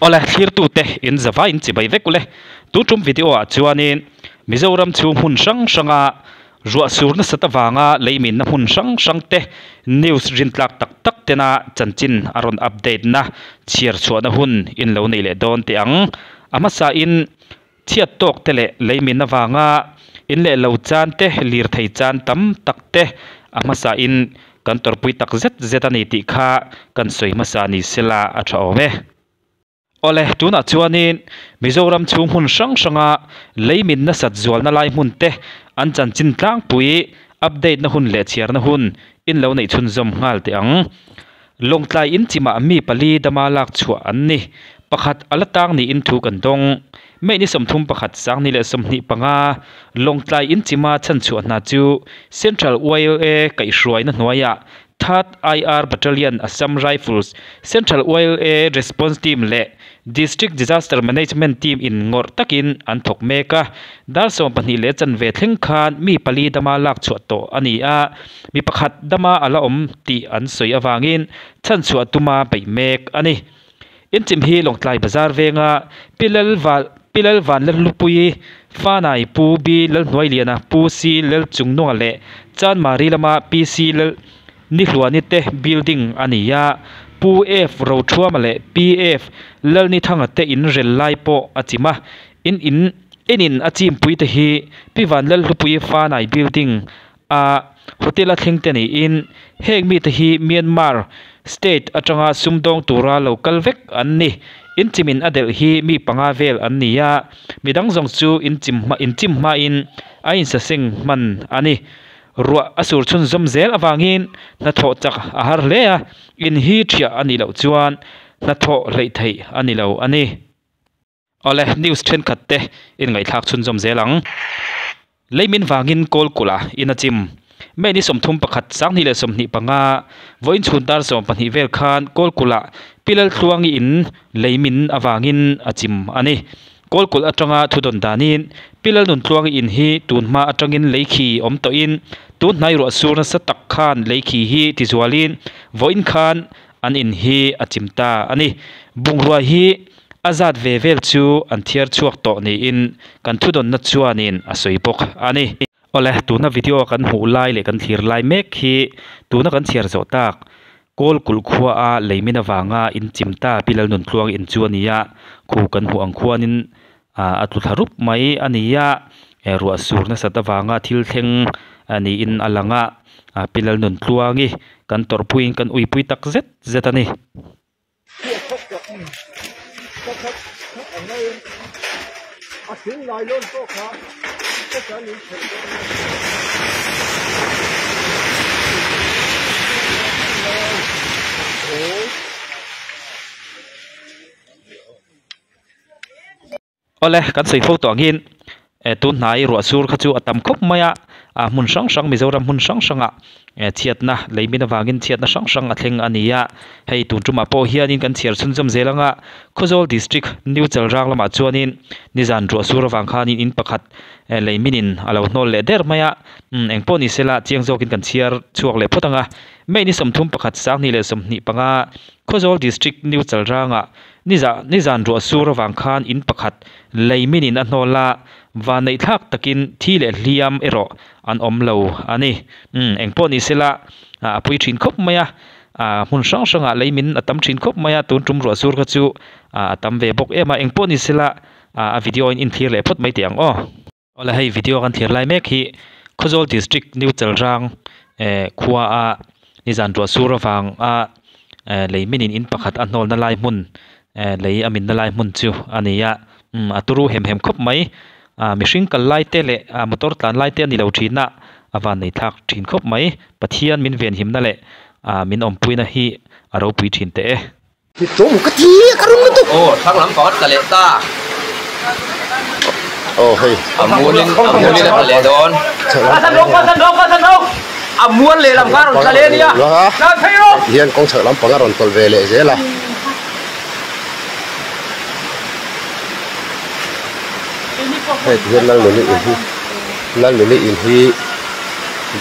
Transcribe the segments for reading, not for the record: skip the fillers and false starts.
Awle thlirtute in zavai in chibai vek ule. Tun tum video ah chuanin Mizoram chhung hmun hrang hranga ruah sur nasat avanga leiminna hmun hrang hrang te news rintlak tak tak tena chanchin a rawn update na chhiar chhuahna hun in lo nei leh dawn teh ang. A hmasa in chhiat tawk te leh leimin avanga in leh lo chan te lirthei chan tam tak te a hmasa in kan tawrhpui tak zet zet a ni tih kha kan sawi hmasa ni sela a tha awm e. Awle, tunah chuanin Mizoram chhung hmun hrang hranga leimin nasat zualna lai hmun te an chanchin tlangpui update na hun leh chhiarna hun in lo neih chhunzawm nghal teh ang. Lawngtlai in chimah mi pali dama lak chhuah an ni. Pakhat a la tang niin thu kan dawng. May ni 31 2025 Lawngtlai in chima chhanchhuah hna chu Central YLA kaihhruaina hnuaiah Third IR Battalion Assam Rifles, Central YLA Response Team leh District Disaster Management Team in ngawrh takin an thawk mek a. Dar 12:15 thleng khan mi pali dama lak chhuah tawh a ni a, mi pakhat dama a la awm tih an sawi avangin chhanchhuah tuma beih mek a ni. In chim hi Lawngtlai Bazar venga Pi Lalval Pi Lalvan Lalhlupui, Fanai Pu B Lalhnuailiana, Pu C Lalchungnunga leh Chanmari lama Pi C Lal Nihluani te building a ni a, Pu F Rothuama leh Pi F Lalnithanga te in rel lai pawh a chim a, in in in in a chimpui te hi Pi Van Lalhlupui Fanai building a hotel a thleng te niin heng mite hi Myanmar state atanga sumdawng tura lo kal vek an ni. In chimin a delh hi mi panga vel an ni a, midang zawng chu in chim hma in chim hmain a insaseng hman a ni. Ruah a sur chhunzawm zel avangin hnathawh chak a har hle a, in hi thiah a nih loh chuan hnathawh hleih theih a ni lo a ni. Awle, news thenkhat te in ngaihthlak chhunzawm zel ang. Leimin vangin kawl kulh a in a chim. May ni 31 2025 vawiin chhun dar 12 vel khan kawl kulh ah Pi Laltluangi in leimin avangin a chim a ni. Kawl kulh atanga thudawn danin Pi Lalnuntluangi in hi tun hma atangin leikhi awm tawhin tun hnai ruah sur nasa tak khan leikhi hi tizualin vawiin khan an in hi a chim ta a ni. Bungrua hi a zat ve vel chu an thiar chhuak tawh niin kan thudawnna chuanin a sawi bawk a ni. Awle, tuna video kan hmuh lai leh kan thlir lai mek hi tuna kan chhiar zawh tak kawl kulh khua a leimin avanga in chim ta Pi Lalnuntluang in chu a ni a, khu kan hmuh ang khuanin a tlu thla rup mai a ni a, ruah sur nasat avanga thil thleng niin a lang a, Pi Lalnuntluangi kan tawrhpuiin kan uipui tak zet zet a ni. Awle, kan sawi fo tawh angin tun hnai ruah sur kha chu a tam khawp mai a, a hmun hrang hrang Mizoram hmun hrang hrangah chhiatna leimin avangin chhiatna hrang hrang a thleng a ni a, hei tun tumah pawh hianin kan chhiar chhunzawm zel anga Khawzawl District New Chalrang lamah chuanin nizan ruah sur avang khanin in pakhat leiminin a lo hnawl leh der mai a, engpawh ni sela chiang zawkin kan chhiar chhuak leh phawt anga May ni 31 2025 Khawzawl District New Chalrangah Niza nizan ruah sur avang khan in pakhat leiminin a hnawl a, van neih thlak takin thi leh hliam erawh an awm lo a ni. Umm engpawh ni sela a pui thin khawp mai a, hmun hrang hrangah leimin a tam thin khawp mai a, tun tum ruah sur kha chu a tam ve bawk em a, engpawh ni sela a video in inthlir leh phawt mai teh ang aw. Awle hei video kan thlir lai mek hi Khawzawl District New Chalrang khua a nizan ruah sur avang a lei min in in pakhat a hnawlna lai hmun lei a minna lai hmun chu a ni a a turu hem hem khawp mai mihring kal lai te leh motor tlan lai te a ni lo thin a a van nei thlak thin khawp mai Pathian min venhimna leh min awmpuina hi a ropui thin teh e. Aw thlang lam pakhat tla leh ta. Aw hei. A mualin a mualin a tla leh dawn. A mual leh lam kha a rawn tla leh a nia. Hian kawng chhak lampang a rawn tawlh ve leh zel a. Hei tihian Lalnuni in hi Lalnuni in hi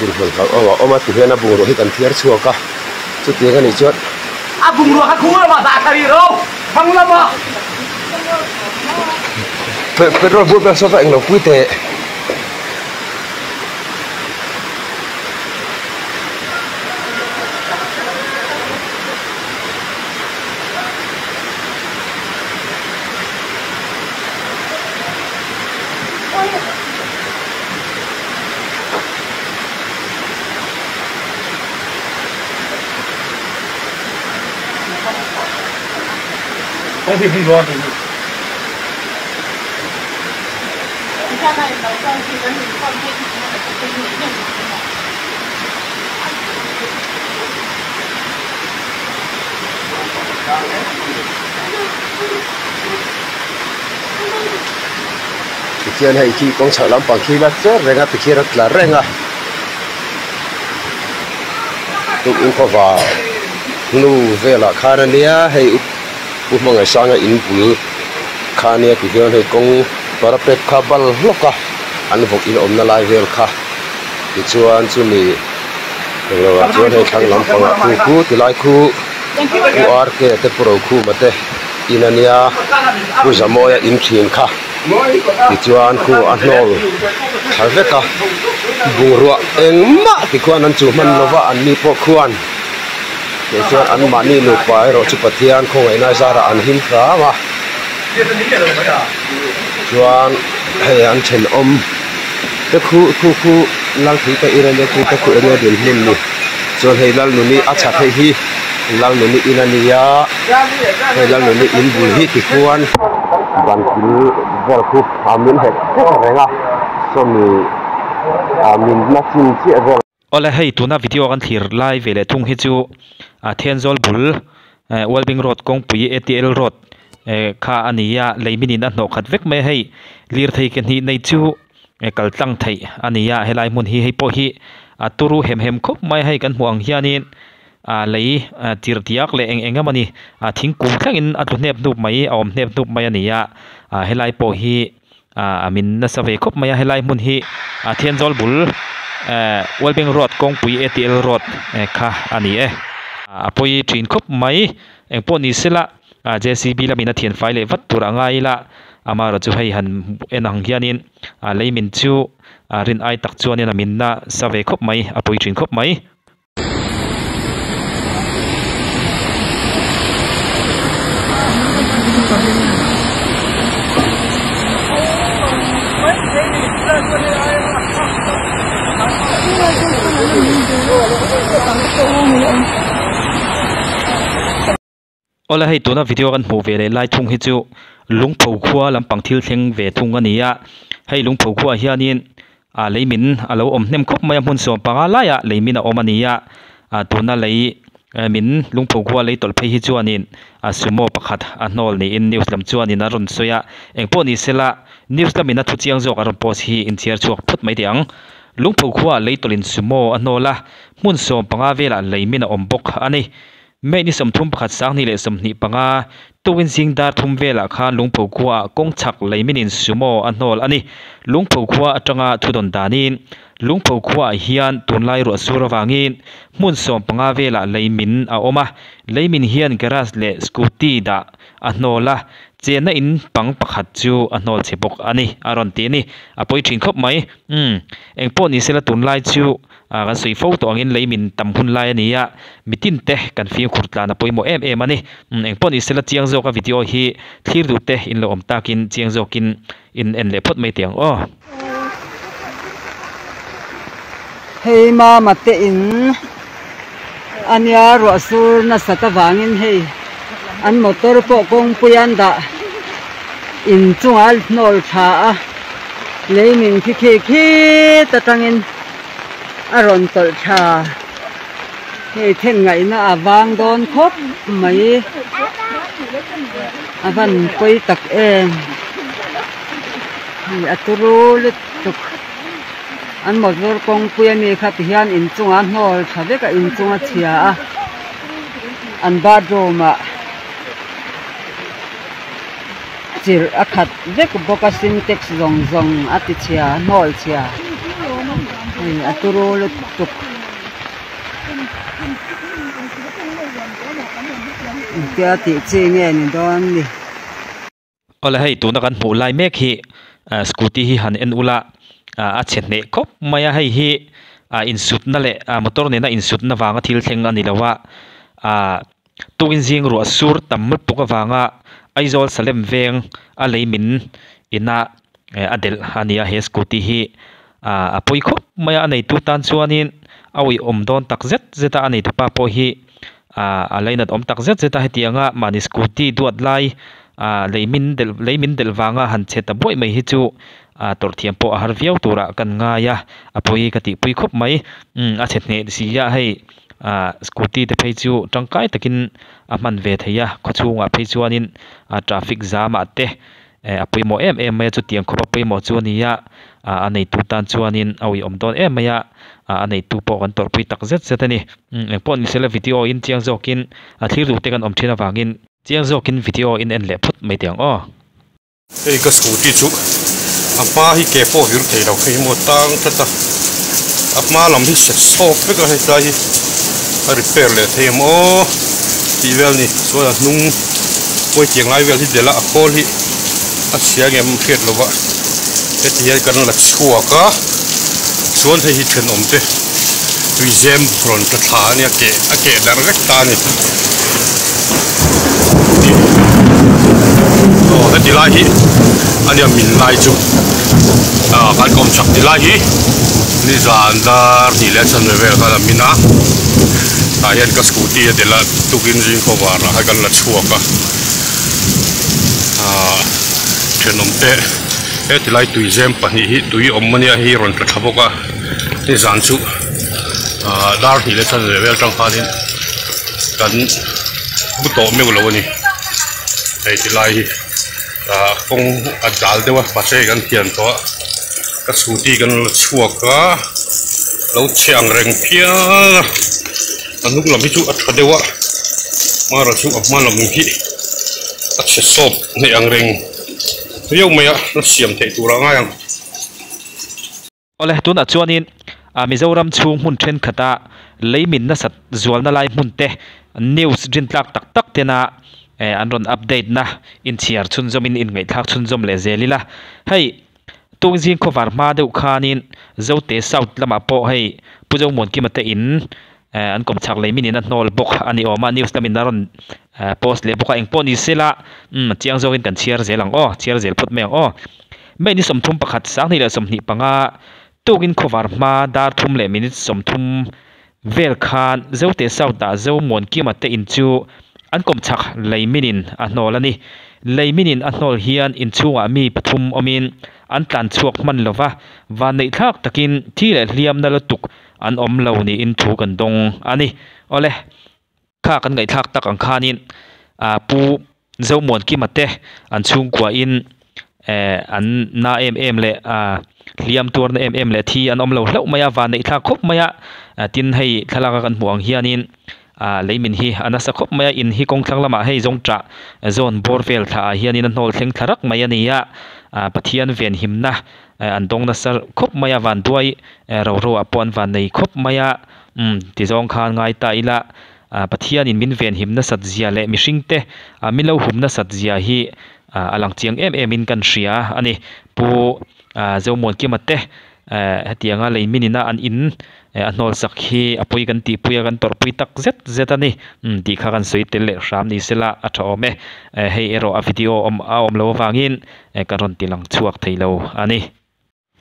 dinhmun hlauhawm a awm a tihian a bungrua hi kan thiar chhuak a chutiang anih chuan A bungrua kha khung lamah dah thla rih ro. Petrol bur vel saw englo pui teh. Tikhian hei khi kawng chhoh lampang khi la cher reng a tikhian a tla reng a tukin khawvar hnu velah khan ania hei Pu Hmangaihsanga in bul kha ania ti hian hei kawng parapet kha bal hlawk a an vawk in awmna lai vel kha tichuan chumi englo ah chuan hei thlang lampangah khu khu tilai khu Pu RK te Pu Rokhuma te in ania Pu Zamawia in thin kha tichuan khu a hnawl thla vek a bungrua engmah tikhuan an chuh hman lova an ni pawh khuan. Tih chuan anmahni nupa erawh chu Pathian khawngaihna zarah an him hram a, chuan hei an thenawm te khu khu khu Lalthui te in ania khu te khu enge dinhmun ni chuan hei Lalnuni a chhat hei hi Lalnuni in ania hei Lalnuni in bul hi tikhuan ban kil vel khu a min hek hek reng a sawmi a min na chin chiah vel. Awle hei tuna video kan thlir lai ve leh thung hi chu a Thenzawl bul eh Walbing road kawngpui ATL road eh kha a ni a lei minin a hnawh khat vek mai a hei lirthei ke hnih nei chu eh kal tlang theih a ni a helai hmun hi hei pawh hi a turu hem hem khawp mai a hei kan hmuh ang hianin ah lei ah tir diak leh eng eng emawni ah thingkung thlengin a tlu hnep hnup mai a awm hnep hnup mai a ni a ah helai pawh hi. Ah a min nasa ve khawp mai a helai hmun hi ah Thenzawl bul eh Wellbeing road kawngpui ATL road eh kha a ni e. Ah a pawi thin khawp mai engpawh ni sela ah JCB lamin a thian fai leh vat tur a ngai ila amaherawh chu hei han en ang hianin ah lei min chu ah rin ai tak chuanin a min nasa ve khawp mai a pawi thin khawp mai. Awle hei tuna video kan hmuh ve leh lai thung hi chu lungpho khua lampang thil thleng ve thung a ni a hei lungpho khuaah hianin ah leimin a lo awm hnem khawp mai a hmun sawm panga laiah leimin a awm a ni a ah tuna lei min lungpho khua lei tawlh phei hi chuanin ah sumo pakhat a hnawl niin news lam chuanin a rawn sawi a engpawh ni sela news lamin a thu chiang zawk a rawn post hi inchhiar chhuak phawt mai teh ang lungpho khuaah lei tawlhin sumo a hnawl a hmun sawm panga velah leimin a awm bawk a ni. May ni 31 2025, tukin zing dar thum velah khan Lungpho khuaah kawng chhak leiminin sumo a hnawl a ni. Lungpho khua atanga thudawn danin Lungpho khuaah hian tunlai ruah sur avangin hmun 15 velah leimin a awm a, leimin hian garage leh scooty dah a hnawl a, chenna in pang pakhat chu a hnawl chhe bawk a ni a rawn ti a ni. A pawi thin khawp mai. Umm, engpawh ni sela tunlai chu Ah kan sawi fo tawh angin lei min tam hun lai a ni a, mitin te kan fimkhur tlan a pawimawh em em a ni. Umm engpawh ni sela chiang zawka video hi thlir duh te in lo awm takin chiang zawkin in en leh phawt mai teh ang aw. Hei mama te in ania ruah sur nasat avangin hei an motor pawh kawngpui an dah in chungah hnawl tha a lei min khi khi khit atangin. a rawn tawlh tha hei then ngaihna a vang dawn khawp mai a van pawi tak em hei a turu lutuk an motor kawngpui ami kha ti hian inchungah a hnawl tha vek a inchung a chhia a an bathroom ah. Chirh a khat vek bawk a sintex zawng zawng a ti chhia a hnawl chhia hei a turu lutuk. Engtia tih chi nge ni dawn ni. Awle hei tuna kan hmuh lai mek hi scooty hi han en ula a chhe hneh khawp mai a hei hi insutna leh motor nena insutna vanga thil thleng a ni lo a ah tukin zing ruah sur tam lutuk avanga Aizawl Salem veng a lei min ina a delh a ni a he scooty hi ah a pawi khawp mai a a neitu tan chuanin a awihawm dawn tak zet zet a a neitupa pawh hi. Ah a lainat awm tak zet zet a hetianga mahni scooty duat lai ah lei min delh lei min delh vanga han che ta buaih mai hi chu ah tawrh thiam pawh a har viau turah kan ngai a a pawi ka tihpui khawp mai umm a chhe hneh si a hei ah scooty te phei chu tangkai takin a hman ve thei a khawchhungah phei chuanin ah traffic zam ah te Eh a pawimawh em em mai a chutiang khawp a pawimawh chu a ni a, ah a neitu tan chuanin a uiawm dawn em mai a, ah a neitu pawh kan tawrhpui tak zet zet a ni. Umm engpawh ni sela video in chiang zawkin a thlir duh te kan awm thin avangin chiang zawkin video in en leh phawt mai teh ang aw. Hei ka scooty chu a hma hi ke pawh vir thei lo hei maw tang tlat a, a hma lam hi set sawp vek a hetlai hi a repair leh thei em aw tih vel a ni chuan a hnung. Pawi tiang lai vel hi delh a a khawl hi a chhia ngem hriat lova heti hian kan la chhuak a chuan hei hi thenawm te tui zem rawn tla thla a nia keh a keh darh vek ta a ni aw heti lai hi a nia min lai chu ah kan kawm chak ti lai hi nizan dar hnih leh a chanve vel khan a min a tah hian ka scooty a delh a. Tukin zing khawvar ah kan la chhuak a ahh thenawm te heti lai tuizem pahnih hi tui awm ania hei rawn tla thla bawk a nizan chu ahh dar hnih leh chanve vel atang khanin kan bu tawh meuh lo ani hei ti lai hi ahh kawng a dal deuh a mahse kan thian tawh a ka scooty kan la chhuak a lo chhe ang reng phian a. A hnung lam hi chu a tha deuh a hmara chu a hma lam hi a chhe sawp hneih ang reng viau mai a la siam theih tur ah ngai ang. Awle tunah chuanin ah Mizoram chhung hmun thenkhat a leimin nasat zualna lai hmun te news rintlak tak tak tena eh an rawn update na inchhiar chhunzawmin inngaihthlak chhunzawm leh zel ila hei Tungzing khawvar hma deuh khanin Zote South lamah pawh hei Pu Zomuankima te in eh an kawmchhak lei minin a hnawl bawk a ni awm a, news lamin a rawn eh post leh bawk a, engpawh ni sela umm chiang zawkin kan chhiar zel ang aw, chhiar zel phawt mai ang aw. May ni 31 2025 tukin khawvar hma dar thum leh minute 30 vel khan Zote South ah Zomuankima te in chu an kawmchhak lei minin a hnawl a ni. Lei minin a hnawl hian inchhungah mi pathum awmin an tlan chhuak hman lo va, vanneih thlak takin thi leh hliamna lutuk an awm lo niin thu kan dawng a ni. Awle, kha kan ngaihthlak tak ang khanin Pu Zomuankima te an chhungkuahin eh an na em em leh ah hliam tuarna em em leh thi an awm lo hlauh mai a van neih thlak khawp mai a tin hei thlalak a kan hmuh ang hianin ah leimin hi a nasa khawp mai a in hi kawng thlang lamah hei zawng tah zawn bawr vel thla ah hianin a hnawl thleng thla rak mai a ni a ah Pathian venhimna an dawng nasa khawp mai a van duai ro ro ah pawh an van nei khawp mai a umm ti zawng khan ngai ta ila ah Pathianin min venhim nasat zia leh mihringte ah min lo hum nasat zia hi a lang chiang em em in kan hria a ni. Pu Zomuankima te hetianga lei min ina an in a hnawl sak hi a pawi kan tihpui a kan tawrhpui tak zet zet a ni tih kha kan sawi tel leh hram ni sela a tha awm e. Hei erawh a video awm a awm loh avangin kan rawn ti lang chhuak thei lo a ni.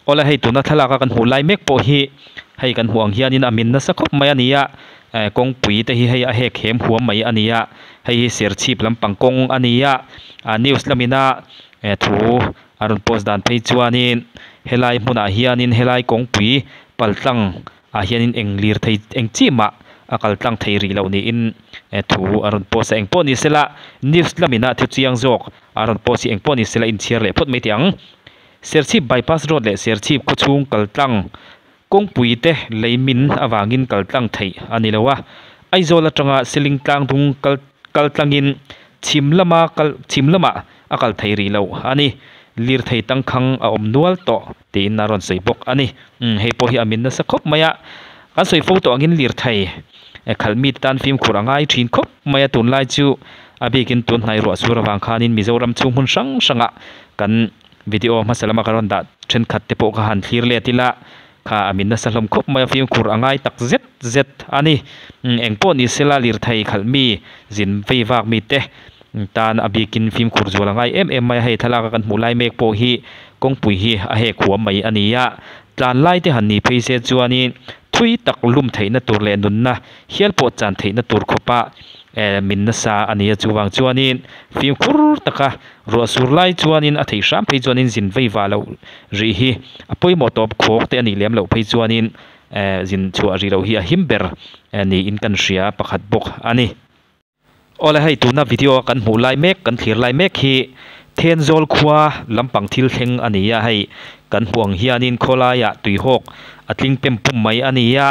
Awle hei tuna thlalak a kan hmuh lai mek pawh hi hei kan hmuh ang hianin a min nasa khawp mai a ni a, eh kawngpui te hi hei a hek hem huam mai a ni a, hei hi serchhip lampang kawng a ni a, ah news lamina eh thu a rawn post dan phei chuanin helai hmunah hianin helai kawngpui paltlang ah hianin eng lir thei eng chi mah a kal tlang thei rih loh niin eh thu a rawn post a engpawh ni sela news lamina thu chiang zawk a rawn post hi engpawh ni sela inchhiar leh phawt mai teh ang. Serchhip Bypass Road leh Serchhip khawchhung kaltlang kawngpui te lei min avangin kaltlang theih a ni lo a, Aizawl atanga Seling tlangdung kal kaltlangin chhim lama kal chhim lamah a kal thei rih lo a ni. Lirthei tangkhang a awm nual tawh tiin a rawn sawi bawk a ni. Umm hei pawh hi a min nasa khawp mai a, kan sawi fo tawh angin lirthei khalh mite tan fimkhur a ngai thin khawp mai a tunlai chu a bikin tun hnai ruah sur avang khanin Mizoram chhung hmun hrang hrangah kan video hmasa lama ka rawn dah thenkhat te pawh ka han thlir let ila kha a min nasa hlawm khawp mai a fimkhur a ngai tak zet zet a ni. Eng pawh ni sela lirthei khalh mi zin vei vak mi te tan a bikin fimkhur zual a ngai em em mai a, hei thlalak a kan hmuh lai mek pawh hi kawngpui hi a hek huam mai a ni a, tlan lai te han ni phei se chuanin thui tak lum theihna tur leh nunna hial pawh chan theihna tur khawpa min nasa a ni a, chuvang chuanin fimkhur taka Ruah sur lai chuanin a theih hram phei chuanin zin vei vah loh rih hi a pawimawh tawp khawk te a nih lem loh phei chuanin eh zin chhuah rih loh hi a him ber niin kan hria pakhat bawk a ni. Awle hei tuna video a kan hmuh lai mek kan thlir lai mek hi Thenzawl khua lampang thil thleng a ni a, hei kan hmuh ang hianin khawlaiah tuihawk a tling pem pum mai a ni a,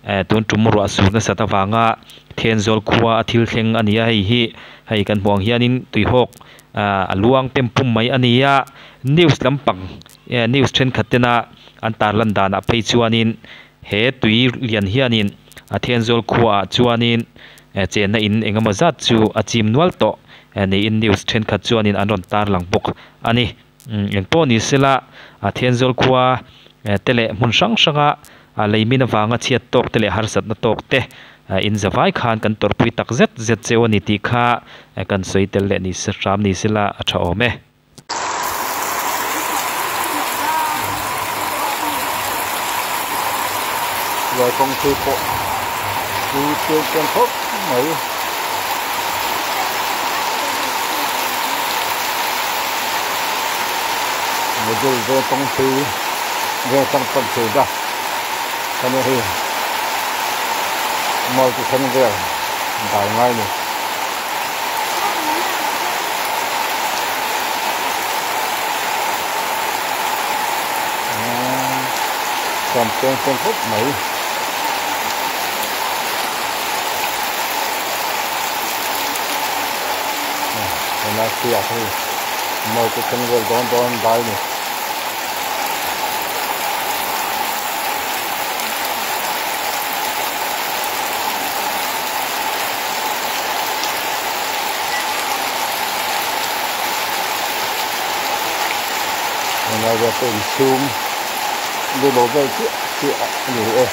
Eh tun tum ruah sur nasat avanga Thenzawl khua a thil thleng a ni a, hei hi hei kan hmuh ang hianin tuihawk ah a luang pem pum mai a ni a, news lampang eh news thenkhat tena an tarlan danah phei chuanin he tui lian hianin a Thenzawl khuaah chuanin eh chenna in eng emaw zat chu a chim nual tawh niin news thenkhat chuanin an rawn tarlang bawk a ni. Eng pawh ni sela a Thenzawl khua te leh hmun hrang hranga leimin avanga chhiat tawk te leh harsatna tawk te in zavai khan kan tawrhpui tak zet zet cheu a ni tih kha kan sawi tel leh ni hram ni sela a tha awm e. Lai kawng phei pawh tui tlem tlem khawp mai. Model veng kawng phei veng tlang pan thei ta khania hei multi thleng vel dai ngai ni. Chuan peng peng khawp mai. Hena khi ah hei mawi te thleng vel dawn dawn dai ni. Hena vel pawh inchhung lu lo vel chiah chiah a ni e.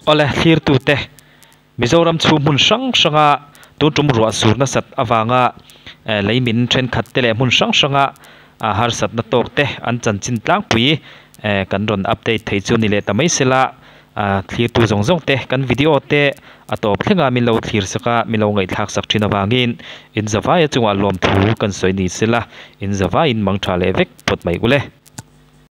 Awle thlirtute Mizoram chhung hmun hrang hranga tun tum ruah sur nasat avanga leimin thenkhat te leh hmun hrang hranga harsatna tawk te an chanchin tlangpui kan rawn update thei chu ni leh ta mai sela thlirtu zawng zawng te kan video te a tawp thlenga min lo thlir sak a min lo ngaihthlak sak thin avangin in zavaia chungah lawmthu kan sawi ni sela in zavaiin mangtha leh vek phawt mai ule.